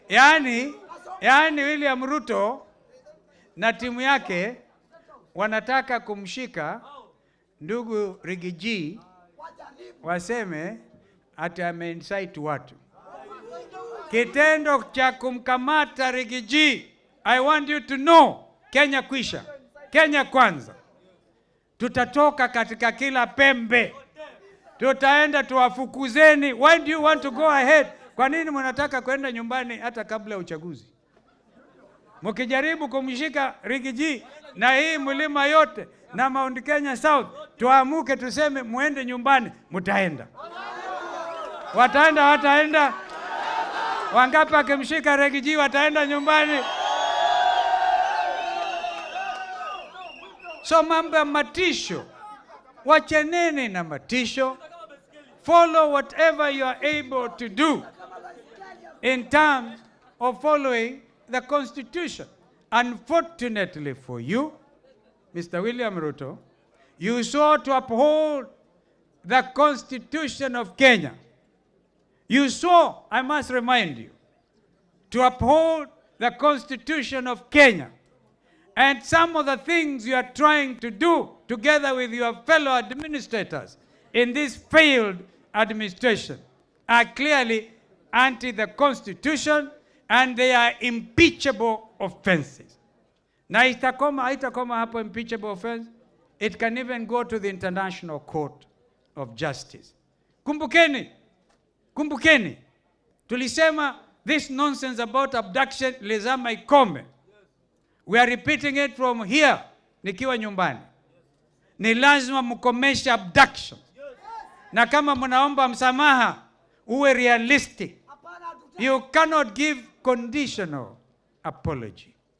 Yaani William Ruto na timu yake wanataka kumshika ndugu Riggy G, waseme ati ameincite watu. Kitendo cha kumkamata Riggy G, I want you to know, Kenya kwisha, Kenya kwanza. Tutatoka katika kila pembe, tutaenda tuwafukuzeni. Why do you want to go ahead? Kwa nini mnataka kwenda nyumbani hata kabla ya uchaguzi? Mkijaribu kumshika Riggy G na hii mlima yote na Mount Kenya South, tuamuke tuseme muende nyumbani, mtaenda. Wataenda, wataenda. Wangapi akimshika Riggy G wataenda nyumbani? So mambo ya matisho, wachaneni na matisho. Follow whatever you are able to do in terms of following the Constitution. Unfortunately for you, Mr. William Ruto, you sought to uphold the Constitution of Kenya. You saw, I must remind you, to uphold the Constitution of Kenya. And some of the things you are trying to do together with your fellow administrators in this failed administration are clearly anti the Constitution and they are impeachable offenses. Na itakoma, haitakoma hapo impeachable offense. It can even go to the International Court of Justice. Kumbukeni, kumbukeni, tulisema this nonsense about abduction lazima ikome. We are repeating it from here, nikiwa nyumbani. Ni lazima mkomeshe abduction. Na kama mnaomba msamaha, uwe realistic. You cannot give conditional apology.